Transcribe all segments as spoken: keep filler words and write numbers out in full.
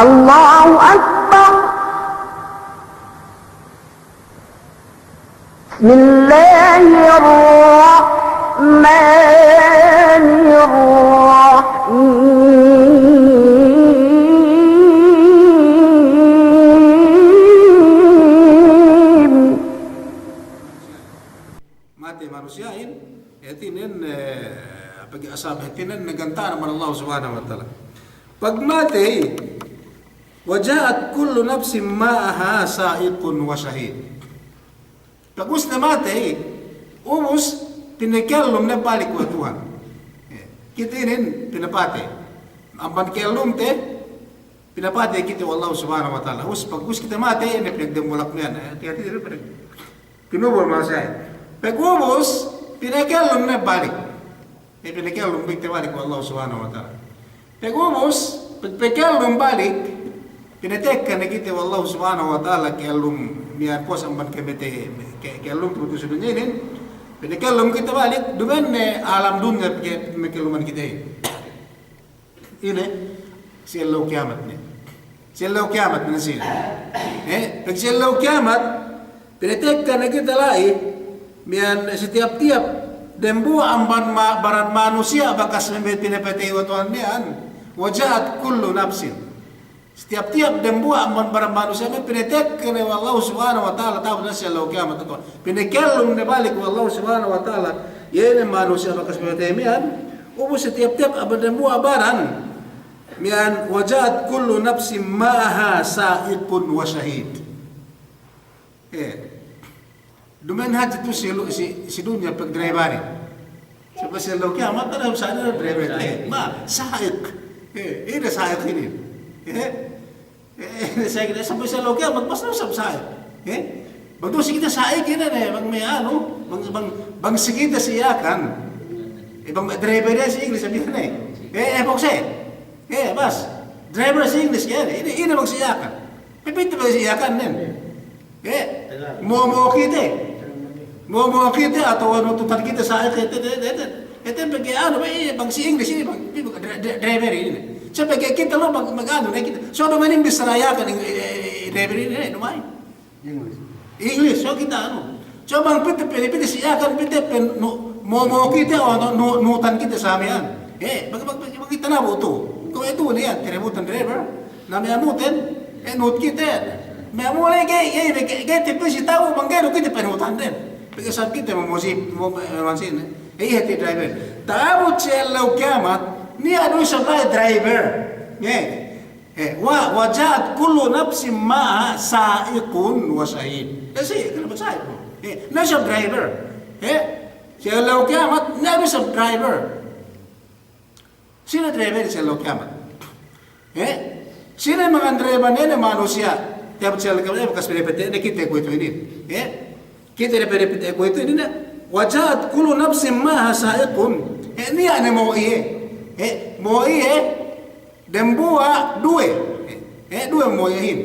الله أكبر. بسم الله الرحمن الرحيم. Matey manusiya'in, hātinen, eh, pegge' asab hātinen naganta'an amban Allah Subhanahu wa Ta'ala. Pagmatey, وجاءت كل نفس معها سائق وشهيد. Pag'ubus ne matey, ubus pinakellum ne balik we' Tuhan. Eh, kite inin pinapatey. Amban kellumte, pinapatey kite we' Allah Subhanahu wa Ta'ala. Ubus, pag'ubus kite matey, ine pinagdembulak miya'an. Eh, hāti-hāti diri pinag-, kinubul manusiya'in. Pag'ubus, pinakellum ne balik. Eh, pinakellum kite balik we' Allah Subhanahu wa Ta'ala. Pag'ubus, pag-, pagkellum balik, pinatekka ne kite we' Allah Subhanahu wa Ta'ala kellum miya'an puwas amban kamatey, ke-, kellum putus dunyahin, pinakellum kite balik, duma'in ne alam dunya pegge' pinakelluman kite. Ine, si ellew kiyamat ne. Si ellew kiyamat ne si. Eh, pag si ellew kiyamat, pinatekka ne kite la'i, miya'an si tiyap-tiyap dembuwa' amban ma-, baran manusiya' bakas me' pinapatey we' Tuhan miya'an, وجاءت كل نفس. Si tiyap-tiyap dembuwa' amban baran manusiya' me' pinatekka ne we' Allah Subhanahu wa Ta'ala, ta'abut ne si ellew kiyamat, pinakellum ne balik we' Allah Subhanahu wa Ta'ala, iye ne manusiya' bakas pinapatey miya'an, ubus si tiyap-tiyap amban dembuwa' baran, miya'an, وجاءت كل نفس معها سائق وشهيد. Eh. Duma'in hadja tu si lu-, si, si dunya pagdriverin. Sampay si ellew kiyamat, taman sa'ingge driver. Eh, ma, sa'iq. Eh, ine sa'iq inin. Eh, eh, ine sa'iq inin, sampay si ellew kiyamat, mas na sab sa'iq. Eh, bang du si kite sa'iq inin, eh, bang me' anu, bang, bang, bang si kite si Yakan. Eh, bang driver iyan si English, sabi ne. Eh, eh, bang si. Eh, bas. Driver si English, eh, ine, ine bang si Yakan. Pepite bang si Yakan nen. Eh, momo kite. Momo kite atawa nututan kite sa, ete, ete, ete, ete, ete, pegge' anu, eh, bang si English inin, bang, bang, dri-, dri-, driver inin. So, pegge' kite lu, bang, bang anu, ne kite. So, duma'in bissara Yakan, eh, eh, eh, driver inin, eh, duma'in. English. English, so kite anu. So, bang pite, pite, pite si Yakan, pite pe nu-, momo kite, o, nu-, nu-, nutan kite sa miya'an. Eh, bang, bang, bang, bang kite nabu' tu. Kuwe' tu ne iyan, tiributan driver. Na me' amuten, eh, nut kite. Me' amu ley ga'i, ga'i, ga'i, ga'i tipi si ta'u, bang ga'i du kite panutan den. Pegge' sab kite mo-, mosi-, mo-, mo-, mansin, eh. Eh, iye ti driver. Ta'abut si ellew kiyamat, niya' du isab la'i driver. Eh, eh, wa, wa ja'at kullu nafsin ma'aha sa'iqun wa shahid. Eh, si, kenapa sa'iq? Eh, niya' du isab driver. Eh, si ellew kiyamat, niya' du isab driver. Sine driver si ellew kiyamat? Eh? Sine mangan driver ne, ne manusiya'? Tiyap si ellew kiyamat, eh, bakas pinapatey ne kite kuwe'itu inin. Eh? Kite ne pinapatey kuwe'itu inin, eh? Wa ja'at kullu nafsin ma'aha sa'iqun. Eh, niya' ne mo'o iye. Eh, mo'o iye, dembuwa' duwe. Eh, eh, duwe mo'o iyehin.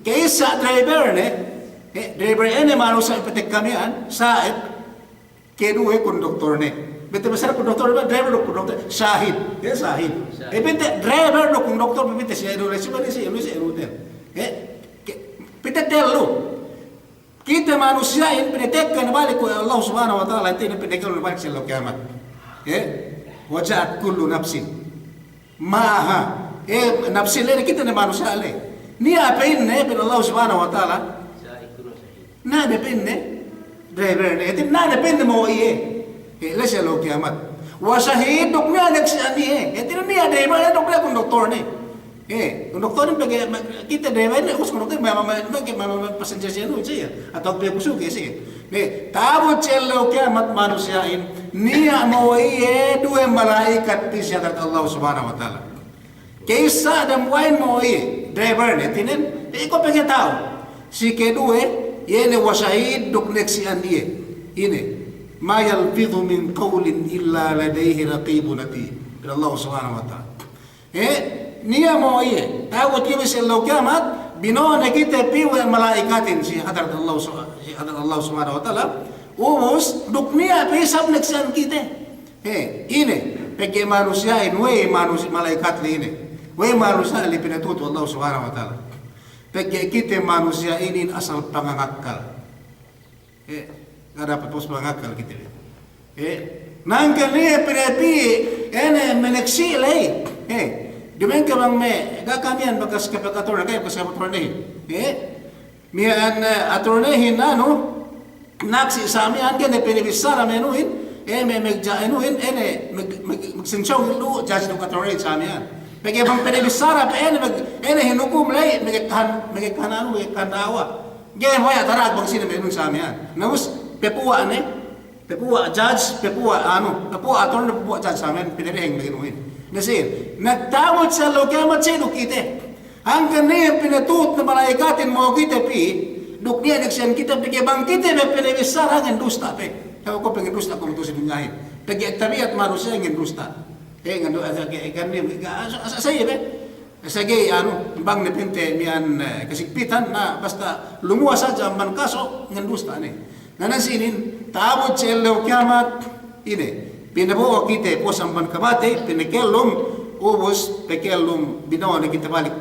Ka'issa driver ne, eh, driver ine manusiya' patekka miya'an, sa'iq. Keduwe konduktorne. Bete besar konduktor, driver duk konduktor, shahid. Ya, shahid. Shahid. Eh, bete driver duk konduktor, bete si anu, si anu, si anu, si anu, ten. Eh, ke-, bete tellu. Kite manusiya'in pinatekka ne balik we' Allah Subhanahu wa Ta'ala, ite ne pinatekka ne balik si ellew kiyamat. Eh, wa ja'at kullu nafsin ma'aha. Eh, nafsin ley ne kite ne manusiya' ley. Niya' pa'inne, pa'in Allah Subhanahu wa Ta'ala. Niya' ne pa'inne, driver ne. Hātinen niya' ne pa'inne mo'o iye. Eh, ley si ellew kiyamat. Wa shahid duk niya' ne saksi'an iye. Hātinen niya' driver ne duk niya' konduktor ne. Eh, konduktor ne pegge' ma-, kite driver ne, us konduktor ma-, ma-, ma-, ma-, ma-, ma-, passenger siye nu siye. Atawa pegge' kusuke siye. Ne, ta'abut si ellew kiyamat manusiya'in, niya' mo'o iye duwe mala'ikat pī si hadarat Allah Subhanahu wa Ta'ala. Ka'issa dambuwa'in mo'o iye, driver ne, hātinen, eh, ko' pegge' ta'u. Si keduwe, iye ne wa shahid duk saksi'an iye. Ine, ma yalfidhu min qawlin illa ladayhi raqibun atid. Pa'in Allah Subhanahu wa Ta'ala. Eh, niya' mo'o iye, ta'abut kite si ellew kiyamat, bino'o ne kite pī we' mala'ikatin si hadarat Allah Sub-, si hadarat Allah Subhanahu wa Ta'ala, ubus, duk niya' pī isab saksi'an kite. Eh, ine, pegge' manusiya'in, we' manusi-, mala'ikat ley ine. We'ey manusiya' ley pinatuhut we' Allah Subhanahu wa Ta'ala. Pegge' kite manusiya' inin asal pangangakkal. Eh, ga' dapat pus pangangakkal kite. Eh, nangkan iye pinapi, ine, meneksi ley. Eh, duma'in ke bang me', ga' kamiyan bakas kapag-attorney, kayu bakas kapag-attorney. Eh, miya'an, eh, attorneyhin anu, naksi' sa miya'an, ga'i ne pinabissara me' anuhin, eh, me', me' ja-, anuhin, eh, ne, me', me', me' sensyon lu, judge duk attorney sa miya'an. Pegge' bang pinabissara pe, eh, ne, me', eh, ne hinukum ley, me' kahan, me' kahan anu, me' kahan da'wa. Ga'i ne waya' tara'ag bang sine me' anun sa miya'an. Na ubus, papuwa' ne, Papuwa' judge, papuwa' anu, papuwa' attorney, papuwa' judge sa miya'an, pinadeheng bang inuhin. Na sīn, nagta'abut si ellew kiyamat si duk kite. Hangkan ne pinatuhut ne mala'ikatin mo'o kite pī, duk niya' naksi'an kite pī, pegge' bang kite me' pinabissara ngendusta pe. Saguwa' ku pe ngendusta ku mutu si dunyahin. Pegge' tabi'at manusiya' ngendusta. Eh, ngendu-, asa, ke, kan ne, asa, asa, asa iye be. Sege anu, bang ne pinte miya'an, eh, kasigpitan, na basta lumuwas hadja amban kaso, ngendusta ne. Na, na sīnin, ta'abut si ellew kiyamat, ine, pinabo'o kite puwas amban kamatey, pinakellum, ubus pakellum, bino'o ne kite balik,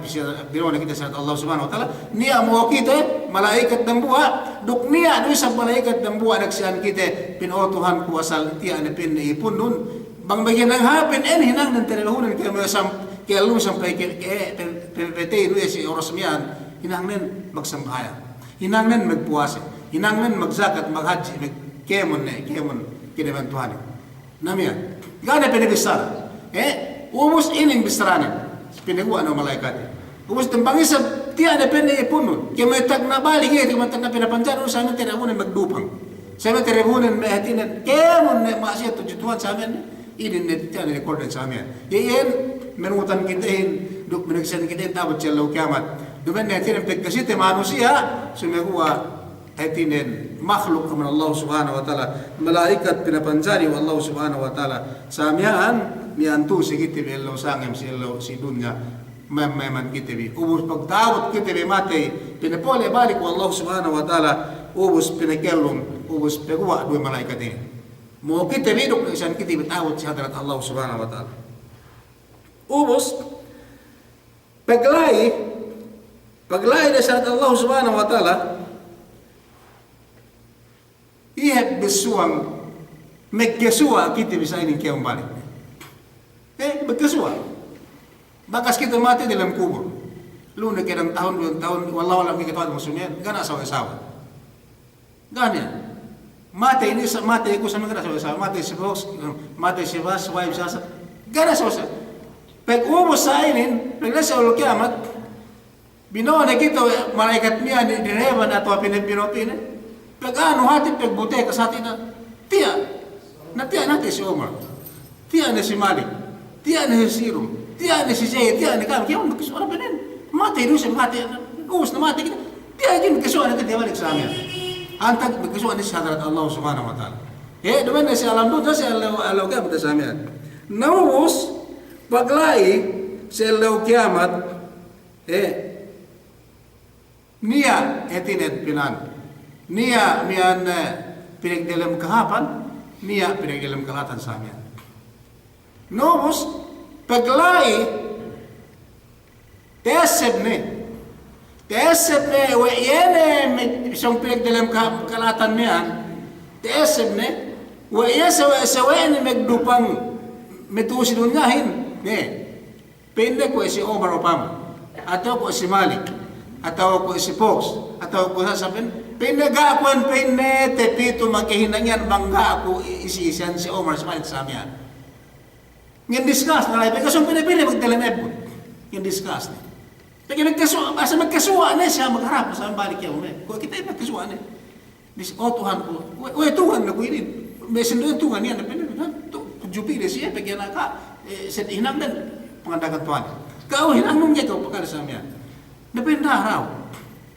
bino'o ne kite si hadarat Allah Subhanahu wa Ta'ala, niya' mo'o kite, mala'ikat dambuwa', duk niya' du isab mala'ikat dambuwa' naksi'an kite, pa'in, "O Tuhanku, asal tiya' ne pa'inne ipunnun, bang bagi hinang hāpin, ine hinangnen telehunen kēmon sam-, kēmon sampay ke, ke, pe, pe, pe, te inu si oras miya'an, hinangnen magsambahayang, hinangnen magpuwase, hinangnen magjakat, maghadji', mag-, kēmon ne, kēmon kinabantuhanin." Na miya'an, ga' ne pinabissara. Eh, ubus inin bissaranen, pinaguwa' ne mala'ikatin. Ubus dem bang isab, tiya' ne pa'inne ipunnun. Kēmon tagna' balik iye, kēmon tagna' pinapanjari, sa miya'an telehunen magdupang. Sa miya'an telehunen me' hātinen, kēmon ne ma'asiyat tudju Tuhan sa miya'an, inin ne tiya' ne record sa miya'an. Iye iyan, manuhutan kitehin, duk manaksi'an kitehin ta'abut si ellew kiyamat. Duma'in ne hātinen pagkasite manusiya', sumeguwa' hātinen makhluk amban Allah Subhanahu wa Ta'ala, mala'ikat pinapanjari we' Allah Subhanahu wa Ta'ala. Sa miya'an, miya'an tu'u si kite bi ellew sangem si ellew si dunya. Mem-, meman kite bi. Ubus pagta'abut kite bi matey, pinapole' balik we' Allah Subhanahu wa Ta'ala, ubus pinakellum, ubus paguwa' duwe mala'ikatin. Mo'o kite bi duk naksi'an kite bi ta'abut si hadarat Allah Subhanahu wa Ta'ala. Ubus, pagla'i, pagla'i de si hadarat Allah Subhanahu wa Ta'ala, iye bissāhan, magkasuwa' kite bi sa inin kēmon balik. Eh, magkasuwa'. Bakas kite matey dalem kubul. Lu ne ke dem tahun, duwe tahun, wallahu a'lam, kite tuwan musumiyan, ga' ne sawe-sawe. Ga' niya'. Matey inin sa, matey ku sa miya'an ga' ne sawe-sawe. Matey si Fox, matey si Bas, Waib, sasa. Ga' ne sawe-sawe. Pag ubus sa inin, pag la'i si ellew kiyamat, bino'o ne kite we' mala'ikat miya'an, direban atawa pa'inne, bino'o pa'inne. Pag anu hāti, pag butey kas hāti na. Tiya'. Na tiya' ne hāti si Omar. Tiya' ne si Malik. Tiya' ne si Sirum. Tiya' ne si Zaid. Tiya' ne kami. Kēmon magkasuwa' ne pa'inne. Matey du siye, matey. Ubus ne matey kite. Tiya' ne magkasuwa' ne kite balik sa miya'an. Antag magkasuwa' ne si hadarat Allah Subhanahu wa Ta'ala. Eh, duma'in ne si alam dunya, si ellew, ellew kiyamat sa miya'an. Na ubus, pagla'i si ellew kiyamat, eh, niya' hātinen pina'an. Niya' miya'an, eh, pinagdelem kahāpan, niya' pinagdelem kala'atan sa miya'an. Na ubus, pagla'i, ta'esseb ne. Ta'esseb ne, we' iye ne, me-, sōng pinagdelem ka-, kala'atan miya'an. Ta'esseb ne, we' iye sawe', sawe'ne magdupang, matu'u si dunyahin. Ne. Pa'inne kuwe' si Omar upama, atawa kuwe' si Malik, atawa kuwe' si Fox, atawa kuwe' sa, sa pa'in, pa'inne ga' ku iyan, pa'inne, tapitu makahinang iyan bang ga' ku i-, isi-isihan si Omar, si Malik sa miya'an. Ngen discuss ne la'i, pegge' sōng pa'inne, pa'inne magdelem ebbut. Ngen discuss ne. Pegge' magkasuwa', basta magkasuwa' ne siye magharap, basta balik iye, me'. Kuwe' kite magkasuwa' ne. Dis, "O Tuhanku, we', we' Tuhan ne ku inin." Me' sinduwe Tuhan iyan, pa'inne, "Tuhan, tu-, tudju pī de siye, pegge' na ka', eh, sed hinangnen panganda'akan Tuhan. Ka'u hinangnun ga'i ka'u pakale sa miya'an." Na pa'in, "Da'a daw.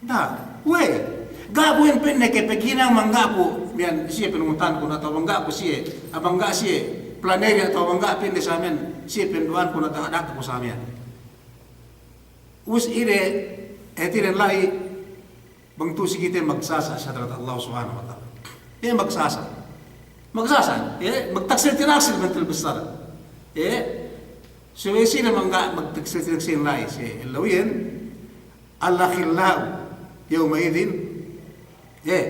Da'a. We'. Ga' ku iyan," pa'inne, "ke paghinang bang ga' ku miya'an siye panuhutanku, atawa bang ga' ku siye, ah, bang ga' siye planerin, atawa bang ga' pa'inne sa miya'an siye pandu'anku, na da'a, da'a ku sa miya'an." Ubus ine, hātinen la'i, bang tu'u si kite magsasa' si hadarat Allah Subhanahu wa Ta'ala. Eh, magsasa'. Magsasa', eh, magtaksil tinaksil bentel besar. Eh, Subey sine mangga' magtaksil-taksil la'i si ellew iyan, al-akhillau yawma'idhin. Eh,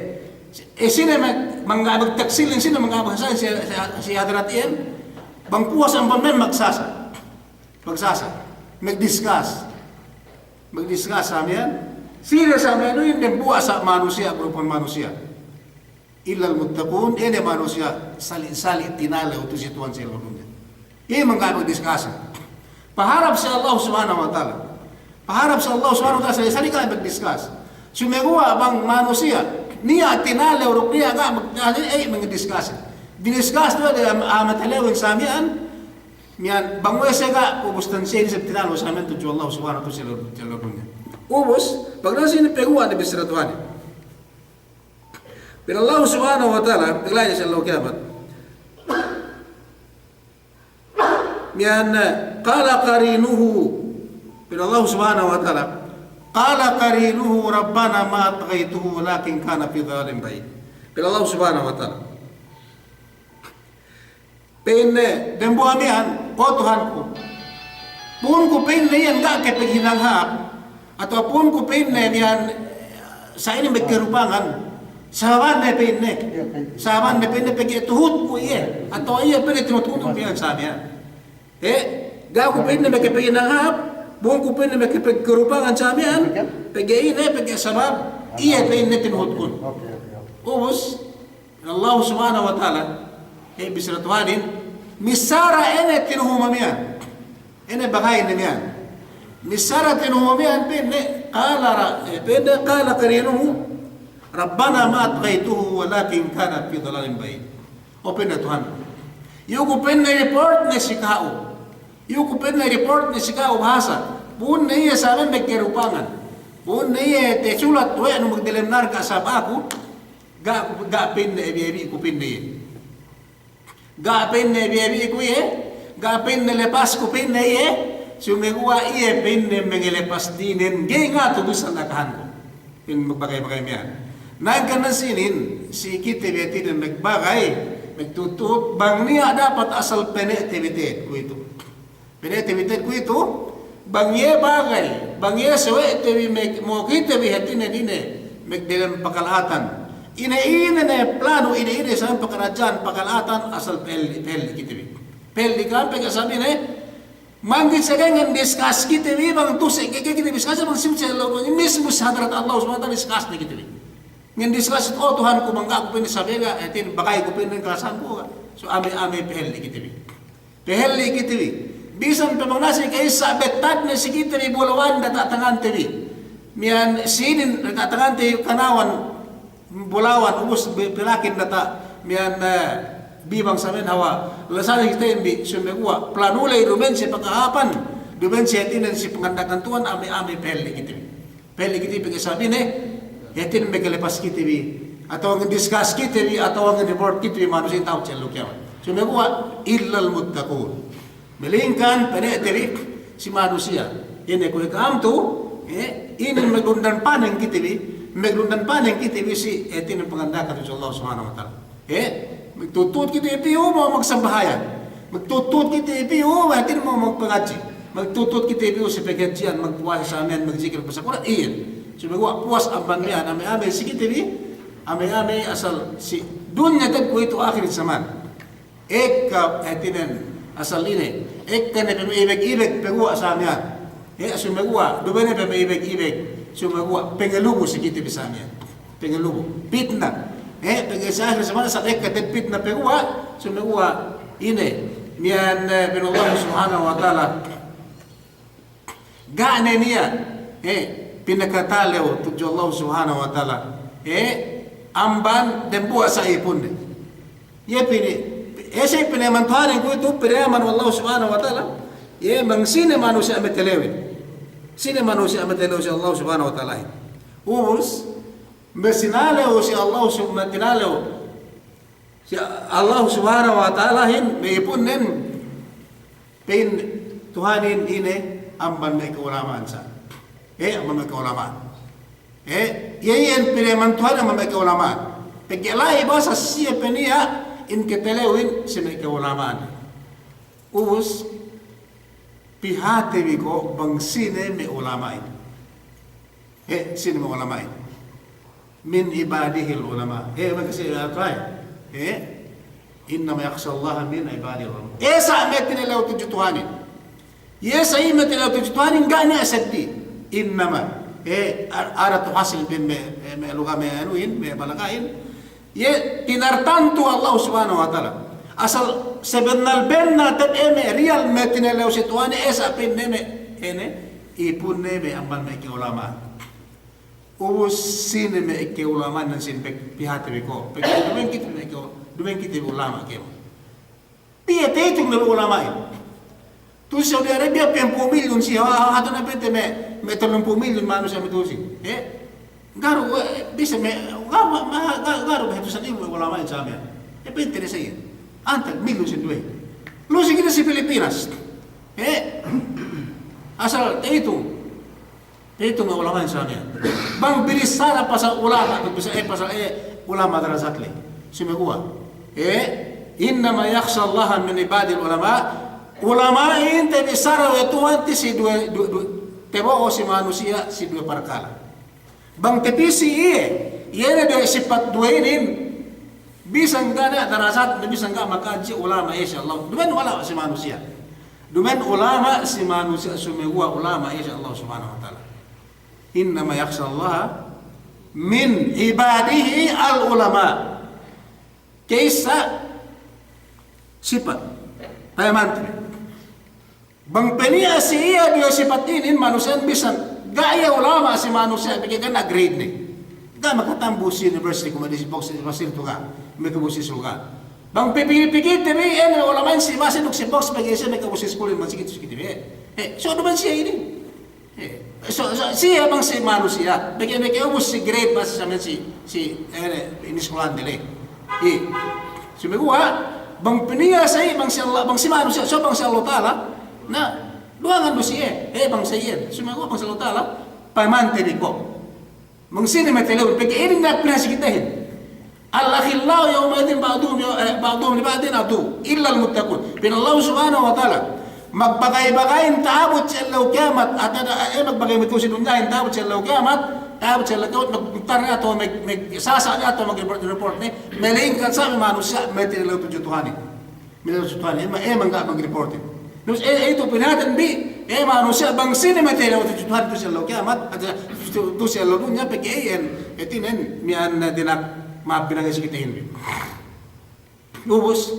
eh, sine mag-, mangga' magtaksil, sine mangga' magsasahan si, si, si hadarat iyan, bang puwas amban miya'an magsasa. Magsasa. Magdiscuss. Magdiscuss sa miya'an. Sine sa miya'an iyan, dembuwa' sa manusiya', grupuhan manusiya'. Illal muttaqun, ine manusiya' sali'-sali' tinalew tudju si Tuhan si ellew dunya. Iye mangga' magdiscuss. Paharap si Allah Subhanahu wa Ta'ala. Paharap si Allah Subhanahu wa Ta'ala, sali'-sali' ga' magdiscuss. Sumeguwa' bang manusiya' niya' tinalew duk niya' ga' magdiscuss, eh, magdiscuss. Didiscuss du de am-, a'a matalewin sa miya'an, miya'an bang we' siye ga', ubus tansihin isab tinalew sa miya'an tudju Allah Subhanahu wa Ta'ala si ellew, si ellew dunya. Ubus, bang na sine peguwa' ne bissara Tuhanin. Pa'in Allah Subhanahu wa Ta'ala, pegge' la'i si ellew kiyamat. Miya'an, qala qarinuhu. Pa'in Allah Subhanahu wa Ta'ala, qala qarinuhu rabbana ma atghaytuhu walakin kana fi dalalin ba'id. Pa'in Allah Subhanahu wa Ta'ala. Pa'inne, dembuwa' miya'an, o Tuhanku. Pu'unku pa'inne iyan ga' ke paghinang hāp, atawa pu'unku pa'inne miya'an, sa' inin magkarupangan. Sababanne pa'inne. Sababanne pa'inne pegge' tuhutku iye. Atawa iye pa'inne tinuhutku miya'an sa miya'an. Eh, ga' ku pa'inne magkapaghinang hāp, pu'unku pa'inne magkapagkarupangan sa miya'an. Pegge' ine, pegge' sabab iye pa'inne tinuhutkun. Ubus, Allah Subhanahu wa Ta'ala, eh, bissara Tuhanin, missara ine tinuhuma miya'an. Ine bagayne miya'an. Missara tinuhuma miya'an pa'inne, qala ra-, eh, pa'inne, qala qarinuhu, rabbana ma atghaytuhu walakin kana fi dalalin ba'id. O pa'inne Tuhan, iyu ku pa'inne report ne si ka'u. Iyu ku pa'inne report ne si ka'u bahasa. Pu'unne iye sa miya'an magkarupangan. Pu'unne iye tasulat we' nu magdelem narka' sabab aku. Ga', ga' pa'inne ebi-ebi ku pa'inne iye. Ga' pa'inne ebi-ebi ku iye. Ga' pa'inne lepas ku pa'inne iye. Sumeguwa' iye pa'inne mangalepas dinen. Ga'i ngatu bisan akahanku. In magbagay-bagay miya'an. Na hangkan ne sinin, si kite bi hātinen magbagay, magtuhut-tuhut, bang niya' dapat asal pene' te bi te'ed kuwe'itu. Pene' te bi te'ed kuwe'itu, bang iye bagay, bang iye sawe'te bi me-, mo'o kite bi hātinen ine, magdelem pakala'atan. Ine-ine ne planu, ine-ine sa miya'an pakaradja'an pakala'atan, asal pahalli', pahalli' kite bi. Pahalli' ka'am pegge' sabab ine, mangkin sa ga'i ngendiskas kite bi bang tuse' ke, ke kite bi diskas bang simse law, mismu si hadarat Allah Subhanahu wa Ta'ala diskas ne kite bi. Ngendiskas, o Tuhanku, bang ga' ku pa'inne sabab ga', hātinen bagay ku pa'inne kalasahanku ga'. So ame-ame pahalli' kite bi. Pahalli' kite bi. Bisan pe bang nasi ka'issa bettad ne si kite bi bulawan data' tangante bi. Miya'an sinin data' tangante bi kanawan bulawan, ubus bi-, pilakin data' miya'an, eh, bi bang sa miya'an hawa. Lasahan kite bi, sumeguwa' planu ley duma'in si pakahāpan, duma'in si hātinen si panganda'akan Tuhan, ame-ame pahalli' kite bi. Pahalli' kite bi pegge' sabab ine, hātinen magkalepas kite bi, atawa ngendiskas kite bi, atawa ngereport kite bi manusiya' ta'abut si ellew kiyamat. Sumeguwa' illal muttaqun. Malaingkan pene' te bi si manusiya'. Ine kuwe' ka'am tu, eh, inin maglundan paneng kite bi, maglundan paneng kite bi si, eh, hātinen panganda'akan tudju Allah Subhanahu wa Ta'ala. Eh, magtuhut-tuhut kite bi piyu mo'o magsambahayang. Magtuhut-tuhut kite bi piyu, hātinen mo'o magpangadji'. Magtuhut-tuhut kite bi piyu si pangadji'an, magpuwasa sa miya'an, magjikil, pasa Kur'an, iyan. Sumeguwa' puwas amban miya'an, ame-ame si kite bi, ame-ame asal si dunya te'ed kuwe'itu akhir zaman. Ekka, hātinen, asal ine. Ekka ne pe ma'ibeg-ibeg peguwa' sa miya'an. Eh, sumeguwa', duma'in ne pe ma'ibeg-ibeg. Sumeguwa' pangalubu si kite bi sa miya'an. Pangalubu. Pitna. Eh, pegge' sa miya'an asal ekka te'ed pitna peguwa', sumeguwa' ine. Miya'an, eh, pa'in Allah Subhanahu wa Ta'ala. Ga' ne niya', eh, pinakatalew tudju Allah Subhanahu wa Ta'ala. Eh, amban dembuwa' sa ipunne. Iye pini-, eh, si pineman Tuhanin kuwe'itu, pineman Allah Subhanahu wa Ta'ala. Iye bang sine manusiya' matalewin. Sine manusiya' matalew si Allah Subhanahu wa Ta'ala. Ubus, masinalew si Allah Sub-, matinalew si Allah Subhanahu wa Ta'alahin, me' ipunnen, pa'in Tuhanin ine amban me' ka'ulama'an sa. Eh, amban me' ka'ulama'an. Eh, iye iyan pineman Tuhanin amban me' ka'ulama'an. Pegge' la'i basa siye pe niya' in katalewin si me' ka'ulama'an. Ubus, Pihati bi ko' bang sine me' ulama'in. He, sine me' ulama'in. Min ibadihil ulama. He, bang sine me' ulama'in. He, innama yakhshallaha min ibadihil ulama. Iye sa' me' tinalew tudju Tuhanin. Iye sa' me' tinalew tudju Tuhanin, ga' niya' seddili. Innama. He, ar-, aratu hasil bin me', me', me' luga me' anuhin, me' balaga'in. Iye tinartantu Allah Subhanahu wa Ta'ala. Asal sebennal-bennal te'ed me' real me' tinalew si Tuhanin, iye sa' pa'inne me', ine, ipunne me' amban me' ke'ulama'an. Ubus sine me' ke'ulama'an nan sine pe-, pihati bi ko'. Pe-, duma'in kite me' ke'u-, duma'in kite ulama' kēmon. Piye ta'itung ne ulama'in. Tu'u si Saudi Arabia, pempū' milyun siye, ha, ha, hatu ne pa'inte me', me' tellumpū' milyun manusiya' me' tu'u si. Eh? Garu, eh, bisan me', garu, ma, ma, ga-, garu me' hatusan ilmu' ulama'in sa miya'an. Eh, pa'inte ne siye. Antag milyun sinduwe. Lu'u si kite si Pilipinas. Eh? Asal ta'itung. Itu me' ulama'in sa miya'an. Bang binissara pasal ulama', bang binissara, eh, pasal, eh, ulama' darajat ley. Sumeguwa'. Eh, innama yakhshallaha min ibadihil ulama'. Ulama'in tabissara we' Tuhan ti si duwe, du-, du-, tabo'o si manusiya' si duwe parkala'. Bang tapī si iye, iye ne duwe sipat duwe inin, bisan ga' ne darajat, bisan ga' maka'adji' ulama' iye si Allah. Duma'in ulama' si manusiya'. Duma'in ulama' si manusiya', sumeguwa' ulama' iye si Allah Subhanahu wa Ta'ala. Innama yakhshallaha min ibadihil ulama. Ka'issa sipat. Payamante. Bang peniya' si iye duwe sipat inin manusiya'in bisan ga' iye ulama' si manusiya', pegge' ga' niya' grade ne. Ga' makatambus si university kuwe' di si box, si Masir tu ga'. Makabus si surga'. Bang pipikil-pikil te bi, iye ne ulama'in si Masir duk si box, pegge' siye makabus si iskulin, man si kite, si kite bi. Eh, eh, so duma'in siye inin. Eh, so, so, siye bang si manusiya', pegge' maka'ubus si grade bang si samen si, si, eh, iniskulahan de ley. Eh, sumeguwa', bang peniya' sa iye bang si Allah, bang si manusiya', so bang si Allah Ta'ala, na, duwangan du siye, eh, bang si iye, sumeguwa' bang si Allah Ta'ala, payamante bi ko'. Bang sine me' talewun, pegge' inin ne pinasi kitehin. Al-akhillau yawma'idhin ba'duhum, eh, ba'duhum li ba'din aduwwun illal muttaqun. Pa'in Allah Subhanahu wa Ta'ala, magbagay-bagayin ta'abut si ellew kiyamat, atawa, eh, magbagay me' tu'u si dunyahin ta'abut si ellew kiyamat, ta'abut si ellew kiyamat, magmutar ne atawa mag-, mag-, sasa' ne atawa mag-report, report ne, malingkan sa' me' manusiya' me' tinalew tudju Tuhanin. Miya'an tudju Tuhan, eh, ma-, eh, mangga' mag-reportin. Terus, eh, eh, itu pinahātin bi, eh, manusiya' bang sine me' tinalew tudju Tuhan tu'u si ellew kiyamat, atawa tu'u, tu'u si ellew dunya, pegge' iyan, eh, hātinen, miya'an, eh, dina'ak ma'ap binagay si kitehin bi. Ubus,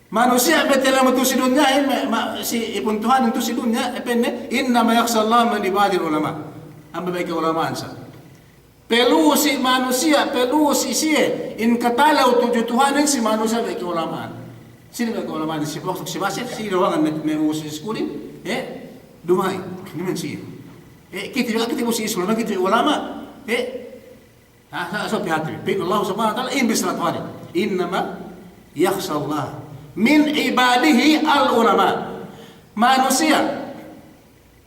manusiya' me' tinalew tudju si dunyahin, me', ma-, si ipun Tuhanin tudju si dunya, eh, pa'inne, innama yakhshallaha min ibadihil ulama. Amban me' ke'ulama'an sa. Palu'u si manusiya', palu'u si siye, in katalew tudju Tuhanin si manusiya' me' ke'ulama'an. Sine me' ke'ulama'an, si box, si Masir, si duwangan me', me' ubus iskulin, eh, duma'in, duma'in siye. Eh, kite, kite ubus iskulin, kite ulama', eh, ah, sa-, so pihati, pa'in Allah Subhanahu wa Ta'ala, in bissara Tuhanin. Innama yakhshallaha min ibadihil ulama. Manusiya',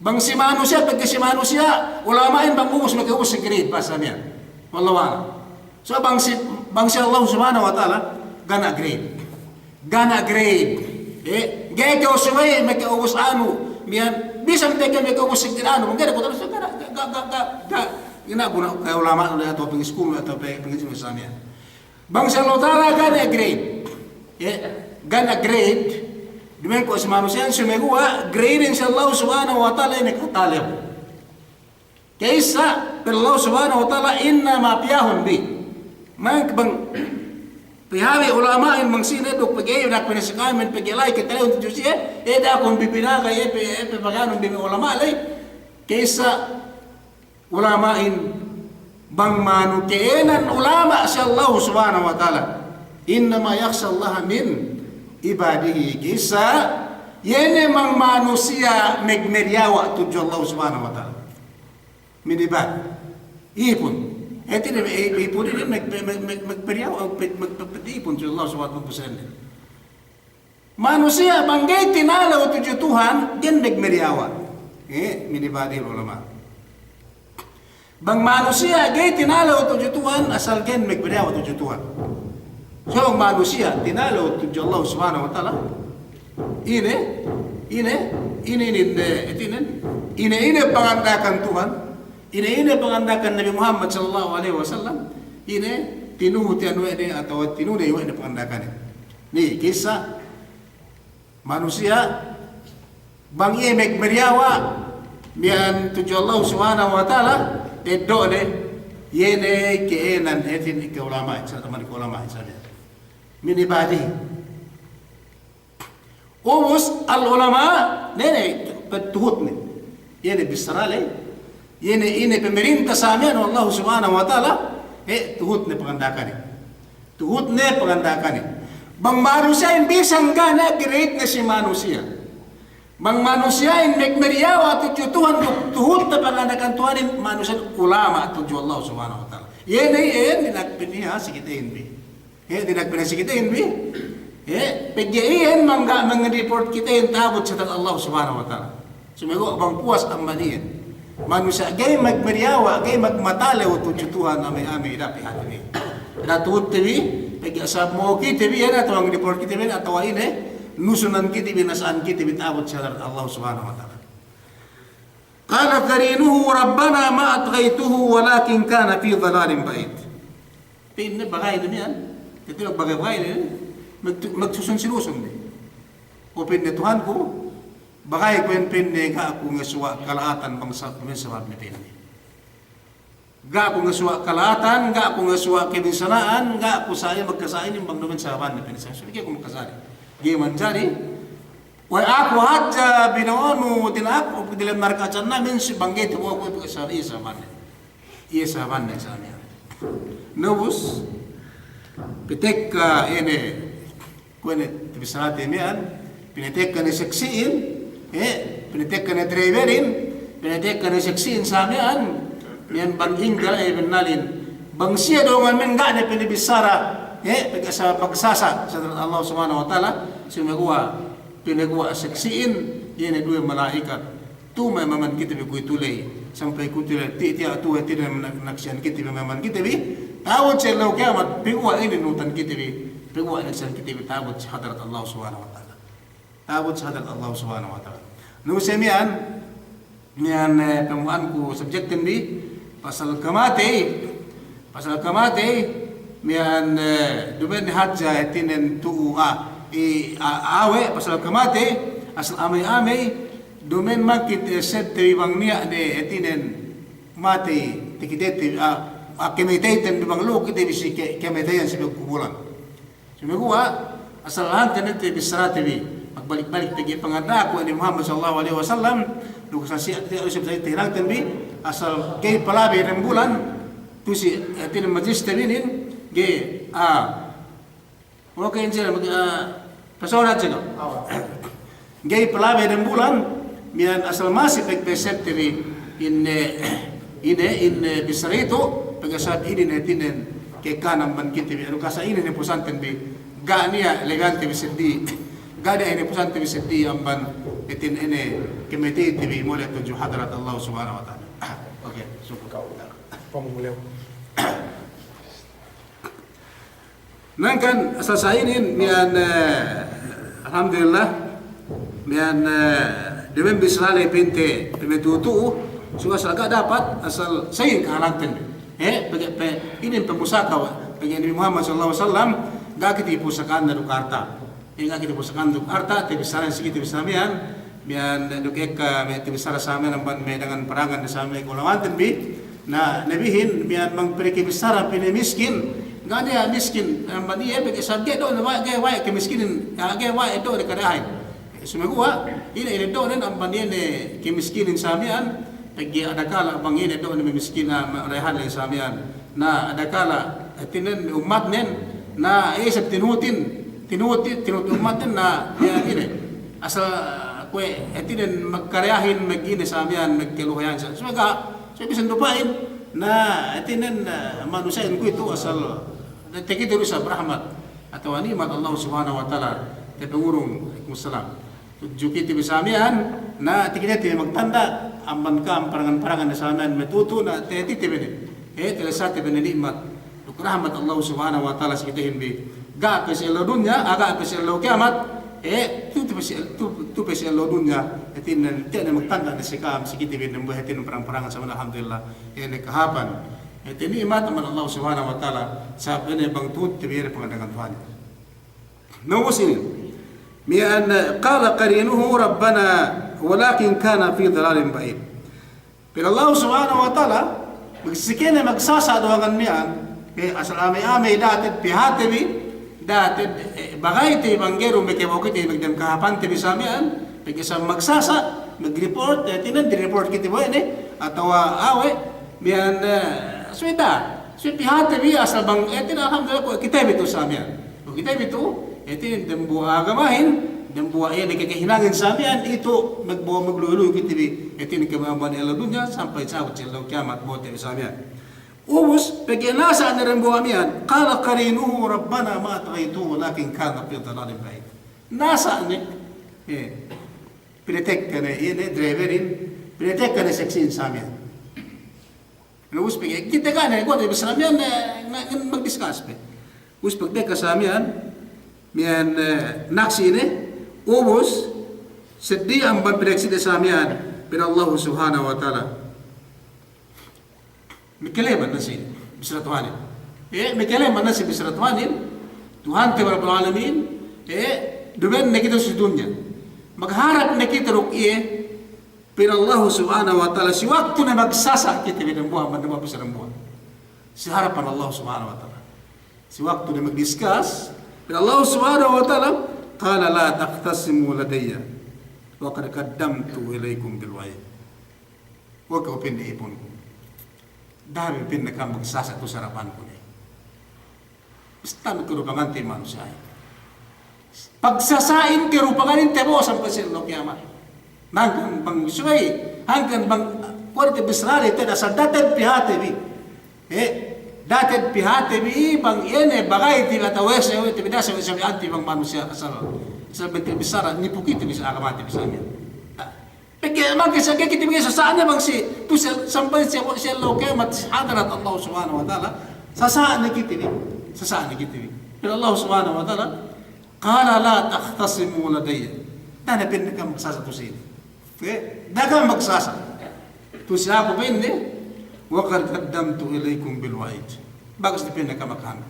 Bang si manusiya', pegge' si manusiya', ulama'in bang ubus, maka'ubus si grade, bahasa niya'. Wallahu a'lam. So, bang si, bang si Allah Subhanahu wa Ta'ala, ga' niya' grade. Ga' niya' grade. Eh, ga'i kew subey maka'ubus anu, miya'an, bisan pegge' maka'ubus si grade anu, bang ga'i du kutan, so, ga', ga', ga', ga', ga', ga' niya' guna, ka'ulama'an atawa pangiskulun atawa pe-, pangiskulun sa miya'an. Bang si Allah Ta'ala ga' niya' grade. Eh, ga' niya' grade. Duma'in ko' si manusiya'in sumeguwa' grade-in si Allah Subhanahu wa Ta'ala ine katalew. Ka'issa, pa'in Allah Subhanahu wa Ta'ala, innama piyahun bi. Bang, bang, pihabi ulama'in bang sine duk pegge' iyu' nak pinasi kami pegge' la'i katalew tudju siye, eh, da'a kun bi binagay, eh, pe-, eh, pe-, paganun bi me' ulama' la'i. Ka'issa, Ulama'in, bang manu ke'enan ulama' si Allah Subhanahu wa Ta'ala. Innama yakhshallaha min ibadihi. Ka'issa, iye ne bang manusiya' magmediyawa' tudju Allah Subhanahu wa Ta'ala. Min ibad. Ipun. Hātinen, i-, ipun inin mag-, mag-, mag-, magmediyawa', mag-, mag-, mag-, ipun tudju Allah Subhanahu wa Ta'ala. Manusiya' bang ga'i tinalew tudju Tuhan, ga'i magmediyawa'. Eh, min ibadihil ulama. Bang manusiya' ga'i tinalew tudju Tuhan, asal ga'i magmediyawa' tudju Tuhan. So bang manusiya' tinalew tudju Allah Subhanahu wa Ta'ala, ine, ine, Ine, ine, ine, ine, ine, ine panganda'akan Tuhan, ine, ine panganda'akan Nabi Muhammad sallallahu alaihi wasallam, ine tinuhut iyan we' ne atawa tinuney we' ne panganda'akanin. Ni kissa manusiya' bang iye magmadiyawa' miya'an tudju Allah Subhanahu wa Ta'ala, eddo'ne, iye ne ke'enan hātin ke ulama', sa taman ke ulama', sa ne. Min ibadihi. Ubus al-ulama', ne, ne, pe-, tuhutne. Iye ne bissara ley, iye ne, iye ne pamarinta sa miya'an we' Allah Subhanahu wa Ta'ala, e, tuhutne panganda'akanin. Tuhutne panganda'akanin. Bang manusiya'in bisan ga' ne grade ne si manusiya'. Bang manusiya'in magmadiyawa' tudju Tuhan, tu-, tuhutne panganda'akan Tuhanin, manusiya'in ulama' tudju Allah Subhanahu wa Ta'ala. Iye ne, iye ne dina'ak piniha si kitehin bi. He, dina'ak pinasikitehin bi. He, pegge' iyan mangga' mangreport kitehin ta'abut si hadarat Allah Subhanahu wa Ta'ala. Sumeguwa' bang puwas amban iyan. Manusiya' ga'i magmadiyawa', ga'i magmatalew tudju Tuhan, amey-amey dapi' hātinen. Da'a tuhutte bi, pegge' sabab mo'o kite bi iyan atawa mangreport kite bi iyan atawa ine, nusunan kite bi, nasa'an kite bi ta'abut si hadarat Allah Subhanahu wa Ta'ala. Qala qarinuhu rabbana ma atghaytuhu walakin kana fi dalalin ba'id. Pa'inne bagayne miya'an, kite bagay-bagayne, magtu-, magsusun-sinusun ne. O pa'inne Tuhanku, bagayku iyan pa'inne ga' ku ngasuwa' kala'atan bang sa-, duma'in sababne pa'inne. Ga' ku ngasuwa' kala'atan, ga' ku ngasuwa' kabinsana'an, ga' ku sa'i magkasa'i inin bang duma'in sababne pa'inne. Sa-, sa-, ga'i ku magkasa'i. Ga'i manjari, we' aku hadja bino'onu dina'ak, o pegge' dalem narka' jahannam, min si bang ga'i tabo'oku, pegge' sa-, iye sababne. Iye sababne sa miya'an. Na ubus, pitekka ine, kuwe' ne tabissarate miya'an, pinatekka ne saksi'in, e, pinatekka ne driverin, pinatekka ne saksi'in sa miya'an, miya'an bang inggal, e, bennalin. Bang siye do'ongan men ga' ne pinabissara, e, pegge' sa-, pagsasa, sa Allah Subhanahu wa Ta'ala, sumeguwa', pinaguwa' saksi'in, iye ne duwe mala'ikat. Tu'u me' maman kite bi kuwe'itu ley, sampay kuwe'itu ley, ti-, tiya' tu'u hātinen na-, naksi'an kite bi maman kite bi, ta'abut si ellew kiyamat, paguwa' inin nuhutan kite bi, paguwa' naksi'an kite bi, ta'abut si hadarat Allah Subhanahu wa Ta'ala. Ta'abut si hadarat Allah Subhanahu wa Ta'ala. Na ubus miya'an, miya'an, e, pamu'anku subjectten bi, pasal kamatey, Pasal kamatey, miya'an, e, duma'in hadja hātinen tu'u, a, i, a, awe', pasal kamatey, asal amey-amey, duma'in makit, e, sebte bi bang niya' ne hātinen matey, takitete bi, a, a, kamateyten bi bang lu'u kite bi si ke-, kamateyan si pagkubulan. Sumeguwa', asal hante ne te bissarate bi, magbalik-balik pegge' panganda'ak we' Nabi Muhammad sallallahu alaihi wasallam, duk sa siya te, usib sa te hinangten bi, asal ga'i palabey dem bulan, tu si, e, hātinen majliste bi inin, ga'i, a, oke, injil, a, pasona jega. Ga'i palabey dem bulan, miya'an asal masi pegge' sebte bi, in, e, in, e, in, e, bissara itu, pegge' sabab inin hātinen ka'ekkahan amban kite bi, anu kasa inin hinapusanten bi, ga' niya' legante bi seddili, ga' niya' hinapusanten bi seddili amban hātinen ine kamateyte bi mole' tudju hadarat Allah Subhanahu wa Ta'ala. Oke, sukul. Pamumulew. Nangkan asal sa'inin miya'an, e, alhamdulillah, miya'an, e, duma'in bissara ley pinte, duma'in tu'u-tu'u, suga asal ga' dapat, asal sa'inin kahalangten. E, pegge', pe, inin pamusaka we', pegge' Nabi Muhammad sallallahu alaihi wasallam, ga' kite pusaka'anne duk arta'. E, ga' kite pusaka'anne duk arta', tabissarahin si kite bissara miya'an, miya'an duk ekka me' tabissara sa miya'an amban me' dangan-parangan sa me' kaulamanten bi, na, nabihin, miya'an bang pī ke bissara pī ne miskin, ga' niya' miskin, amban iye, pegge' sabab ga'i du ne, ga'i, ga'i kamiskinin, ga'i, ga'i du ne kadayahin. Sumeguwa', ine, ine du ne amban iye ne kamiskinin sa miya'an, pegge' adakala' bang iye ne du ne mamiskin, a, ma-, dayahan le sa miya'an. Na, adakala', hātinen ummatnen, na, iye isab tinuhutin, tinuhutin, tinuhut ummatnen, na, iye, ine. Asal, kuwe', hātinen magkadayahin, mag-ine sa miya'an, magkaluhayan sa. Sumeguwa', So, bisan du pa'in, na, hātinen, na, manusiya'in kuwe'itu asal, na, takite du isab rahmat atawa ni'mat Allah Subhanahu wa Ta'ala, tapangurung, alaikumussalam. Tudju kite bi sa miya'an, na, takitete bi magtanda', amban ka'am parangan-parangan sa miya'an matu'u-tu'u, na, takitete bi ne. E, talessate bi ne ni'mat. Duk rahmat Allah Subhanahu wa Ta'ala si kitehin bi. Ga' pe si ellew dunya, a, ga' pe si ellew kiyamat, Eh, tu'u pe si, tu'u, tu'u pe si ellew dunya, hātinen, tiya' ne magtanda' ne si ka'am, si kite bi dembuwa' hātinen parang-parangan, sa' miya'an alhamdulillah, eh, ne kahāpan. Hātinen ni'mat amban Allah Subhanahu wa Ta'ala, sabab ine bang tu'u te bi iye pangandangan Tuhanin. Na ubus inin. Miya'an, eh, qala qarinuhu rabbana walakin kana fi dalalin ba'id. Pa'in Allah Subhanahu wa Ta'ala, magsike ne magsasa' duwangan miya'an, eh, asal ame-ame da'a te'ed pihate bi, da'a te'ed, eh, bagayte bi bang ga'i du makabok kite bi magdem kahāpante bi sa' miya'an, pegge' sa' magsasa', mag-report, eh, hātinen di-report kite bi we' ne, atawa awe', miya'an, eh, subey da'a, subey pihate bi asal bang, eh, hātinen alhamdulillah kuwe' kite bi tu'u sa' miya'an. Kuwe' kite bi tu'u, hātinen dembuwa' agamahin, dembuwa' iye ne kakahinangin sa' miya'an itu, magbo-, magluyu-luyu kite bi, hātinen kemambuwan ellew dunya, sampay sabut si ellew kiyamat bo'ote bi sa' miya'an. Ubus, pegge' nasa' ne dembuwa' miya'an, qala qarinuhu rabbana ma atghaytuhu walakin kana fi dalalin ba'id. Nasa' ne, eh, pinatekka ne, iye ne, driverin, pinatekka ne saksihin sa' miya'an. Na ubus pegge', kite ga' ne, kuwe' te bi sa' miya'an, eh, nga-, ngan magdiskas pe. Ubus pegge' tekka sa' miya'an, miya'an, eh, naksi' ne, ubus, seddili amban pinaksi'de sa' miya'an, pa'in Allah Subhanahu wa Ta'ala. Makaleman na si bissara Tuhanin. Eh, makaleman na si bissara Tuhanin, Tuhante bi Rabbul Alamin, eh, duma'in ne kite si dunya. Magharap ne kite duk iye, Pa'in Allah Subhanahu wa Ta'ala, si waktu ne magsasa' kite bi dembuwa', amban dembuwa' bissā dembuwa'. Si harapan Allah Subhanahu wa Ta'ala. Si waktu ne magdiskas, pa'in Allah Subhanahu wa Ta'ala, qala la takhtasimu ladayya wa qad qaddamtu ilaykum bil wa'id. Oke, pa'inne ipunku. Da'a bi pa'inne ka'am magsasa' tu'u si harapanku ne. Istan kerupangante manusiya'in. Pagsasa'in kerupanganin tabo'o sampay si ellew kiyamat. Hangkan bang subey, hangkan bang kuwe' te bissāle te asal da'a te'ed pihate bi. Eh, da'a te'ed pihate bi bang iye ne bagayte bi atawa we' sawe' te bi, da'a sawe'-sawe'ante bi bang manusiya' asal. Asal bang te bissāra, nipu kite bi si agamate bi sa' miya'an. Pegge' mangke sa' ga'i kite bi sasa'ne bang si, tu'u si, sampay si, si ellew kiyamat si hadarat Allah Subhanahu wa Ta'ala, sasa'ne kite bi, sasa'ne kite bi. Pa'in Allah Subhanahu wa Ta'ala, qala la takhtasimu ladayya. Da'a ne pa'inne ka'am magsasa' tu'u si inin. Oke? Da'a ka'am magsasa'. Tu'u si aku pa'inne, wa qad qaddamtu ilaykum bil wa'id. Bakas ne pa'inne ka'am maghanang.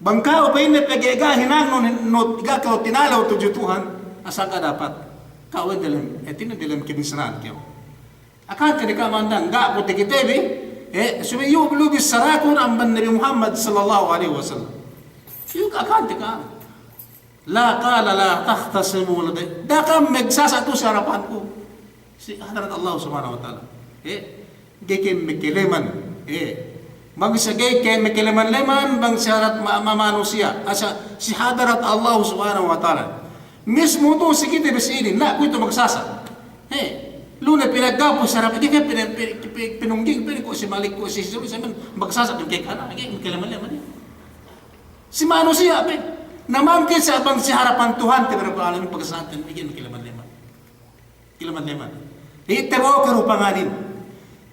Bang ka'u pa'inne pegge' ga' hinangnun, nu, ga' kew tinalew tudju Tuhan, asal ga' dapat. Ka'u we' delem, eh, hātinen delem kabinsara'an kew. Akante ne ka'am andang, ga' ku takite bi, eh, subey iyu' lu bissarakun amban Nabi Muhammad sallallahu alaihi wasallam. Iyu' akante ka'am. La qala la takhtasimu ladayya. Da'a ka'am magsasa' tu'u si harapanku. Si hadarat Allah Subhanahu wa Ta'ala. Eh, ga'i ka'am makaleman. Eh, bang sa' ga'i ka'am makaleman-leman, bang si hadarat ma-, ma-, manusiya'. Asa, si hadarat Allah Subhanahu wa Ta'ala. Mismu tu'u si kite bi si inin, na kuwe'itu magsasa'. Eh, lu ne pinaggapu si harap, ga'i ka'am pina-, pi-, pi-, pinungging, pina-, kuwe' si Malik, kuwe' si Sulu, sa' miya'an magsasa' tu'u ka'am, ga'i ka'am makaleman-leman. Si manusiya' pe, na mangke sa' bang si harapan Tuhante bi Rabbul Alamin pagsasa'anten, ga'i ka'am makaleman-leman. Kaleman-leman. Iye tabo'o kerupanganin.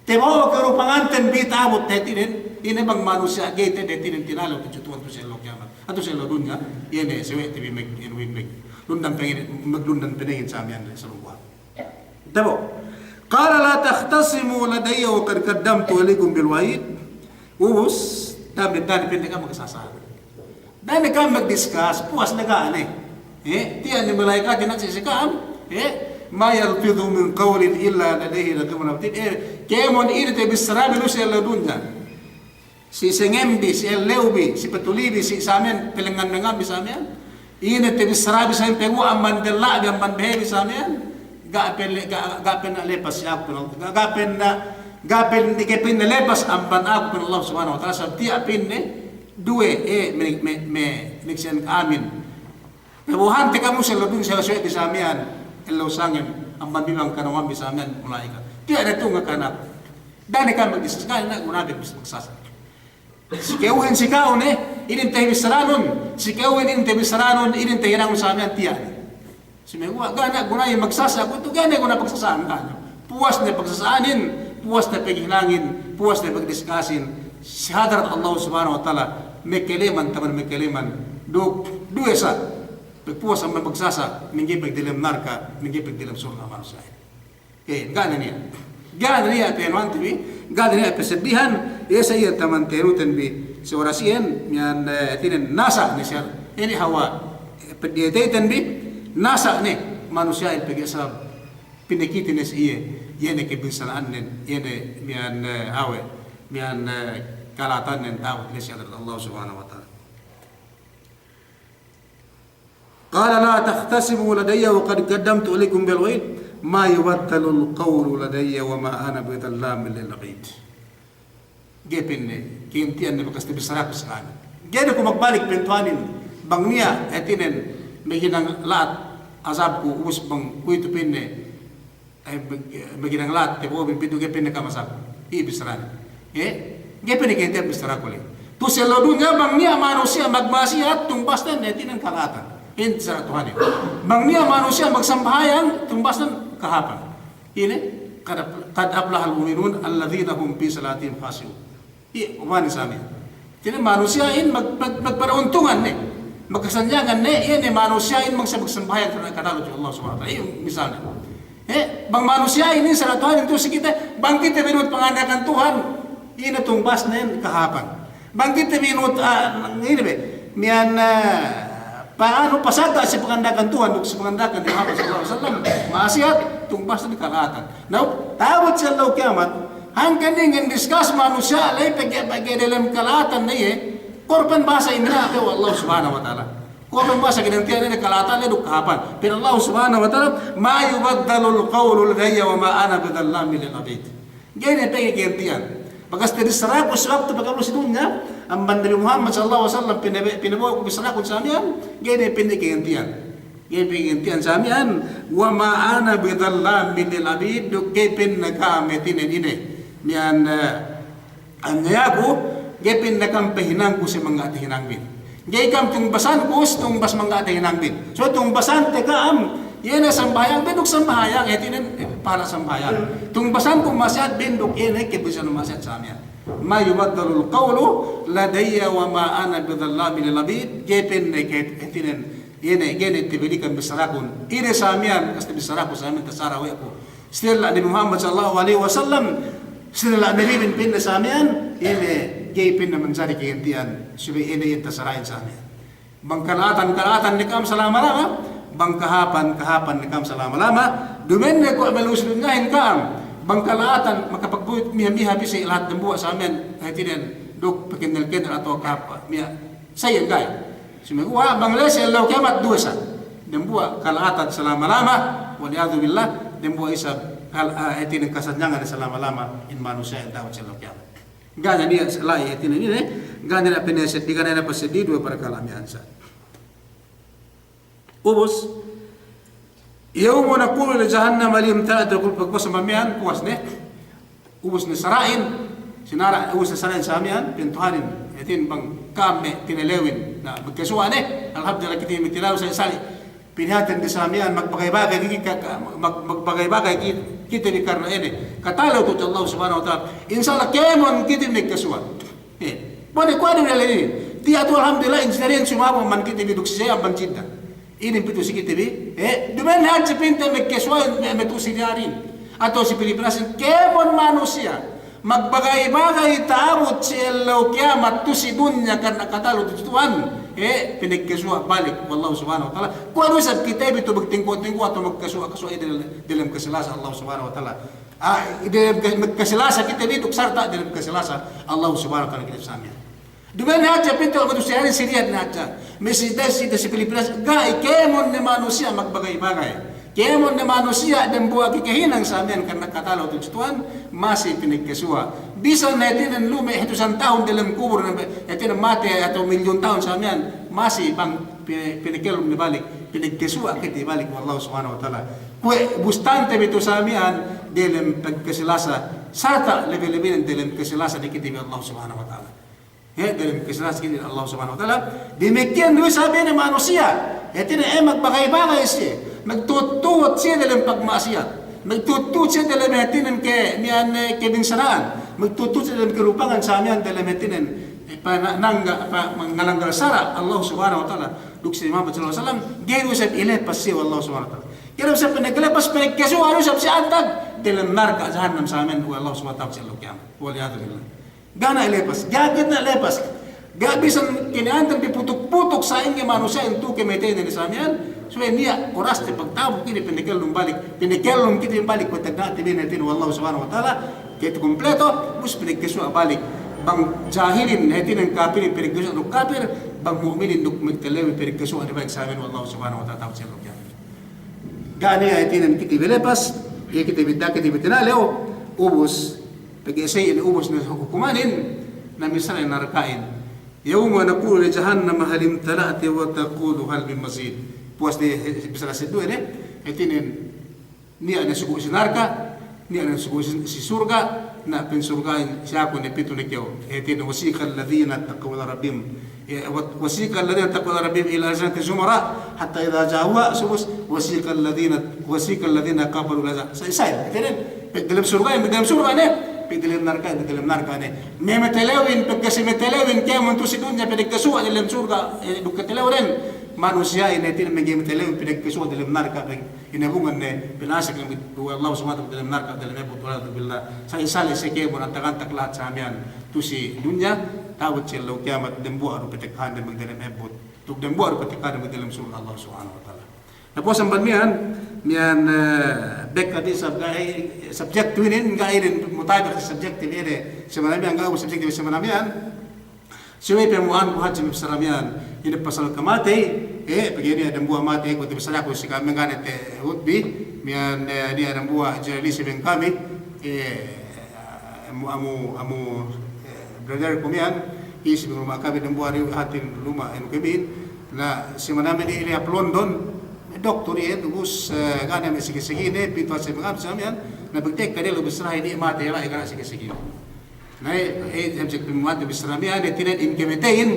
Tabo'o kerupanganten bi ta'abut hātinen, ine bang manusiya' ga'i te'ed hātinen tinalew tudju Tuhan tu'u si ellew kiyamat. Atawa si ellew dunya, iye ne sawe'te bi mag-, iye ne mag-, lundan panangin, maglundan panangin sa' miya'an ne salungguhan. Tabo'o. Qala la takhtasimu ladayya wa qad qaddamtu ilaykum bil wa'id. Ubus, da'a ne, da'a ne pa'inne ka'am magsasa'. Da'a ne ka'am magdiskas, puwas ne ga' ne. Eh, tiya' ne mala'ikatin naksi' si ka'am. Eh, ma yalfidhu min qawlin illa ladayhi raqibun atid. Eh, kēmon ine tabissara bi lu si ellew dunya. Si sangem bi, si ellew bi, si patuli bi, si sa' miya'an, palengngan-lengngan bi sa' miya'an. Ine tabissara bi sa' miya'an, paguwa' amban della' bi, amban behe bi sa' miya'an. Ga' pe le-, ga', ga' pe ne lepas si aku, ga', ga' pe ne, ga' pe ne, ga'i pe ne lepas amban aku, pa'in Allah Subhanahu wa Ta'ala, sabab tiya' pa'inne, duwe, eh, me-, me-, me-, meksen ka'amin. Pabo'ohante ka'am si ellew dunya sawe'-sawe' bi sa' miya'an, ellew sangem, amban bi bang kano'an bi sa' miya'an, mala'ikat. Tiya' ne tu'u ngakanak. Da'a ne ka'am magdiskas, ga' ne guna bi magsasa'. Si ka'uhin si ka'u ne, inin tabissaranun, si ka'uhin inin tabissaranun, inin tahinangun sa' miya'an tiya' ne. Sumeguwa' ga' ne guna magsasa', kuwe'itu ga' ne guna pagsasa'an ka'u. Puwas ne pagsasa'anin, puwas ne paghinangin, puwas ne pagdiskasin. Si hadarat Allah Subhanahu wa Ta'ala, makaleman, taman makaleman. Duk, duwe sa'. Puwas amban magsasa', mangga'i pegge' delem narka', mangga'i pegge' delem surga' manusiya'in. Ke, ga' ne niya'. Ga' ne niya' penuhante bi, ga' ne niya' peseddihan, iye sa' iye taman tenuten bi, si oras iyan, miya'an, eh, hātinen nasa' ne siya, ine hawal, eh, peddi'eteyten bi, nasa' ne, manusiya'in pegge' sabab, pinakite ne si iye, iye ne kebinsana'annen, iye ne miya'an, eh, awe', miya'an, eh, kala'atannen ta'abut ne si hadarat Allah Subhanahu wa Ta'ala. قال لا تختصموا لدي وقد قدمت إليكم بالوعيد ما يبدل القول لدي وما أنا بظلام للعبيد. Ga'i pa'inne, ka'intiyan ne bakas tabissaraku si ka'am. Ga'i ne ku magbalik pa'in Tuhanin, bang niya', hātinen, maghinang la'at azabku, ubus bang kuwe'itu pa'inne, eh, mag-, maghinang la'at, tabo'o bi pintu, ga'i pa'inne ka'am azab. Iye bissaranen. Eh? Ga'i pa'inne ka'intiyan bissaraku ley. Tu'u si ellew dunya bang niya' manusiya' magma'asiyat, tungbasnen, hātinen kala'atan. Inin bissara Tuhanin. Bang niya' manusiya' magsambahayang, tungbasnen kahāpan. Ine, قد أفلح المؤمنون الذين هم في صلاتهم خاشعون. Iye, umani sami. Hātinen manusiya'in mag-, mag-, magpa'untungan ne. Magkasanyangan ne, iye ne manusiya'in magsa-, magsambahayang karna' katalu tudju Allah Subhanahu wa Ta'ala. Iye, misalnen. Eh, bang manusiya'in inin sara' Tuhanin tu'u si kite, bang kite bi nuhut panganda'akan Tuhan, ine tungbasnen kahāpan. Bang kite bi nuhut, ah, ine be, miya'an, ah, pa'anu, pasagga' si panganda'akan Tuhan, duk si panganda'akan Nabi Muhammad sallallahu alaihi wasallam, ma'asiyat, tungbasnen kala'atan. Na, ta'abut si ellew kiyamat, hangkan inin discuss manusiya' ley pegge', pegge' delem kala'atan ne iye, korban bahasa inin ne we' Allah Subhanahu wa Ta'ala. Korban bahasa inin ne kala'atan ley duk kahāpan. Pa'in Allah Subhanahu wa Ta'ala, ما يبدل القول لدي وما أنا بظلام للعبيد. Ga'i ne pa'inne ka'intiyan. Bakas tabissaraku si waktu pagkabul si dunya, amban Nabi Muhammad sallallahu alaihi wasallam pinabe-, pinabo'oku bissarakun samiyan, ga'i ne pa'inne ka'intiyan. Ga'i pa'inne ka'intiyan samiyan, وما أنا بظلام للعبيد, duk ga'i pa'inne ka'am hātinen ine. Miya'an, eh, anyayaku, ga'i pa'inne ka'am pahinangku si mangga' tahinangbin. Ga'i ka'am tungbasanku si tungbas mangga' tahinangbin. So tungbasante ka'am, iye ne sambahayang, benduk sambahayang, hātinen, eh, pahala' sambahayang. Tungbasanku ma'asiyat, benduk iye ne kebinsana'an ma'asiyat samiyan. ما يبدل القول لدي وما أنا بظلام للعبيد. Ga'i pa'inne ke-, hātinen, iye ne, ga'i ne tabalikan bissarakun. Ine samiyan, bakas tabissaraku samiyan tasara' we' ku. Setelah Nabi Muhammad sallallahu alaihi wasallam, setelah Nabi bin pa'inne samiyan, ine ga'i pa'inne manjari ka'intiyan, subey ine iyan tasara'in samiyan. Bang kala'atan, kala'atan ne ka'am salama-lama, bang kahāpan, kahāpan ne ka'am salama-lama, duma'in ne kuwe' malu'u si dunyahin ka'am, bang kala'atan makapagbuwit miha-miha bi si lahat dambuwa' samiyan, hātinen duk pakennel-kennel atawa kahāp, miha, sa' iyan ga'i. Sumeguwa' bang la'i si ellew kiyamat duwe sa'. Dambuwa' kala'atan salama-lama, wal iyadhu billah, dambuwa' isab kal-, ah, hātinen kasanyangan salama-lama in manusiya'in ta'abut si ellew kiyamat. Ga' ne niya' la'i hātinen ine, ga' ne niya' pinaseddi, ga' ne niya' paseddi duwe parkala' miya'an sa'. Ubus, يوم نقول لجهنم هل امتلأت, pagpuwas miya'an, puwas ne. Ubus ne sara'in, sinara', ubus ne sara'in samiyan, pa'in Tuhanin, hātinen bang ka'am me' tinalewin, na, magkasuwa' ne, alhamdulillah kite me' tinalew sa' sali'. Pinihaten bi samiyan, magbagay-bagay ki-, ka-, ka-, mag-, magbagay-bagay ki-, kite bi karna' ine. Katalew tudju Allah Subhanahu wa Ta'ala. Insya Allah kēmon kite magkasuwa'. Eh, bone kuwe' du diyalem inin. Tiya' tu alhamdulillah, injineriyan sumabu amban kite bi duk si Jaya amban Jidda. Inin pitu si kite bi. Eh, duma'in hadja pinte magkasuwa', me', me' tu'u si diyarin. Atawa si Pilipinasin, kēmon manusiya' magbagay-bagay ta'abut si ellew kiyamat tu'u si dunya karna' katalew tudju Tuhan. Eh, pinagkasuwa' balik we' Allah Subhanahu wa Ta'ala. Kuwe' du isab kite bi tu magtingko'-tingko' atawa magkasuwa'-kasuwa' diyalem, diyalem kasilasa Allah Subhanahu wa Ta'ala. Ah, diyalem ka-, magkasilasa kite bi duk sarta' diyalem kasilasa Allah Subhanahu wa Ta'ala kite samiyan. Duma'in hadja pinte, matu'u si diyarin si Riyadh ne hadja. Me' si, si, si Pilipinas, ga'i, kēmon ne manusiya' magbagay-bagay. Kēmon ne manusiya' dambuwa' kakahinang samiyan karna' katalew tudju Tuhan, masi pinagkasuwa'. Bisan hātinen lume' hatusan tahun diyalem kubul, hātinen matey atawa milyun tahun samiyan, masi bang pi-, pinakellum ne balik, pinagkasuwa' kite balik we' Allah Subhanahu wa Ta'ala. Kuwe' bustante bi tu samiyan diyalem pagkasilasa, sarta' lebe-lebenen diyalem kasilasa ne kite bi Allah Subhanahu wa Ta'ala. He, diyalem kasilasa kite bi Allah Subhanahu wa Ta'ala. Damikkiyan du isab ine manusiya'. Hātinen, eh, magbagay-bagay siye. Magtuhut-tuhut siye diyalem pagma'asiyat. Magtuhut-tuhut siye diyalem hātinen ke-, miya'an, eh, kabinsana'an. Magtuhut-tuhut siye diyalem kalupangan samiyan diyalem hātinen, eh, pa-, na-, nangga', pa-, mangalanggal sara' Allah Subhanahu wa Ta'ala. Duk si Muhammad sallallahu alaihi wasallam, ga'i du isab ilepas siye we' Allah subhanahu wa ta'ala. Ga'i du isab pinaglepas, pinagkasuwa' du isab siye antag delem narka' jahannam samiyan we' Allah subhanahu wa ta'ala si ellew kiyamat. Wal iyadhu billah. Ga' ne ilepas, ga' kite ilepas. Ga' bisan kiniyanten bi putuk-putuk sa'ingge manusiya'in tu kamateynen samiyan, subey niya' oraste pagtabuk inin pinakellum balik, pinakellum kite balik kuwe' tagna'te bi hātinen we' Allah subhanahu wa ta'ala, kite kumpleto, ubus pinagkasuwa' balik. Bang jahilin, hātinen kapirin pinagkasuwa' duk kapir, bang mu'minin duk magtalewin pinagkasuwa' ne balik samiyan we' Allah subhanahu wa ta'ala, ta'abut si ellew kiyamat. Ga' ne hātinen kite bi lepas, iye kite bi, da'a kite bi tinalew, ubus, pegge' sa iye ne ubus ne hukumanin, na missāli narka'in. Yawma naqulu li jahannama hal imtala'ti wa taqulu hal min mazid. Puwas ne, bissāra si duwe ne, hātinen, niya' ne sugu' si narka', niya' ne sugu' si, si surga', na pa'in surga'in si aku ne pitu ne kew. Hātinen wasiqal ladhina ittaqaw ila rabbihim. E, wa-, wasiqal ladhina ittaqaw ila rabbihim ila al-jannati zumara, hatta idha ja'uha, subus, wasiqal ladhina, wasiqal ladhina kafaru ila jahannam. Sa-, sa-, hātinen, pī delem surga', pī delem surga' ne, pī delem narka', pī delem narka' ne. Me-, metelewin, pegge' si metelewin, kēmon tu si dunya, pinagkasuwa' delem surga', e, duk katalew den. Manusiya'in hātinen, me-, metelewin, pinagkasuwa' delem narka', pegge' Inabungan ne, pinasek ne we' Allah subhanahu wa ta'ala delem narka', delem ebbut, wal iyadhu billah. Sa isali si kēmon antag-antag lahat samiyan tu si dunya, ta'abut si ellew kiyamat, dembuwa' du patekkahan dem delem ebbut. Duk dembuwa' du patekkahan dem delem surga' Allah subhanahu wa ta'ala. Na puwas amban miyan, miyan, e, bekka di sab-, ga', e, subject tu inin, ga' inin mutabiq si subject tu inin, si mana miyan, ga' subject tu si mana miyan. Subey pamu'anku hadja me' bissāra miyan, ine pasal kamatey, e, pegge' niya' dambuwa' matey, kuwe' te bissāraku si kami ngane te hutbi, miyan, e, niya' dambuwa' jurnalist si bang kami, e, amu, amu, amu, e, brother ku miyan, isi bang luma' kami dambuwa' riyu' hatin luma' enu kamihin, na si manamen ine hap London, doktor iyan, ubus, e, ngane me' sigi-sigi ne, pitu hadja me' kami sa miyan, na pagtekka de lu bissārahin ine matey la'i ngane sigi-sigi. Na, e, e, subject pamu'ante bissāra miyan, hātinen in kamateyin,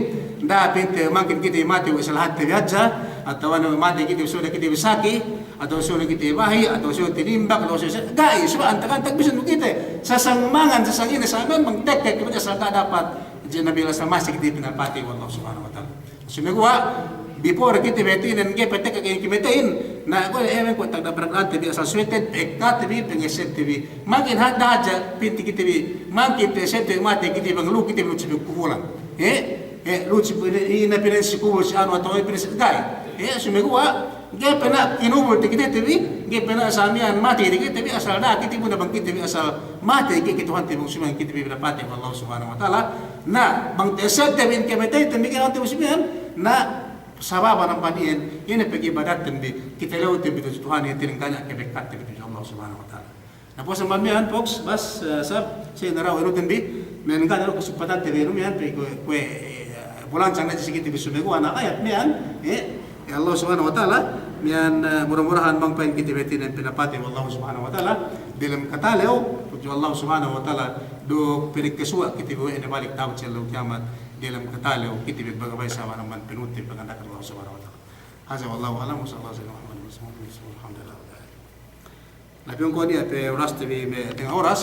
da'a pa'inte mangkin kite matey we' sa lahatte bi hadja, atawa ne matey kite, subey ne kite bi saki, atawa subey ne kite bahi', atawa subey tinimbak, atawa subey, ga'i, subey antag-antag bisan du kite. Sasang mangan, sasang ine, samiyan bang tekka kite bi asal dapat, je nabi asal masi kite pinapatey we' Allah subhanahu wa ta'ala. Sumeguwa', before kite bi hātinen ga'i pe tekka kite kamateyin, na kuwe' ewen kuwe' tagna' baraknante bi asal suwete, pekkate bi, pengesette bi. Mangkin hadja hadja pa'inte kite bi, mangkin te sette matey kite bang lu kite bi lu si kubulan. E, e, lu si, ine pa'in si kubul si anu atawa pa'in si ga'i. E, sumeguwa', ga'i pe na kinubul te kite bi, ga'i pe na samiyan matey te kite bi asal da'a kite bi, na bang kite bi asal matey kite, kite Tuhante bi, samiyan kite bi pinapatey we' Allah subhanahu wa ta'ala. Na, bang ta'essebte bi in kamateyte bi kite Tuhante bi samiyan, na sababan amban iyan, iye ne pag'ibadatten bi, katalewten bi tudju Tuhan, iye ne ngane kabekkatten bi tudju Allah subhanahu wa ta'ala. Na puwas amban miyan, folks, bas, e, sab, sa inaraw inuten bi, miyan ngane du kasempatante bi inu miyan, pe kuwe', kuwe', e, bulansang ne si kite bi sumeguwa' na ayat miyan, e, e, Allah subhanahu wa ta'ala, miyan, e, mura-murahan bang pa'in kite bi hātinen pinapatey we' Allah subhanahu wa ta'ala, delem katalew tudju Allah subhanahu wa ta'ala, duk pinagkasuwa' kite bi we' ne balik ta'abut si ellew kiyamat, delem katalew kite bi bagabay saman amban pinuti panganda'akan Allah subhanahu wa ta'ala. Hadha wallahu a'lam, wa sallallahu ala sayyidina Muhammadin wa ala alihi wa sahbihi, walhamdulillahi rabbil alamin. Na piyun ku niya' pe oraste bi me' tenga' oras.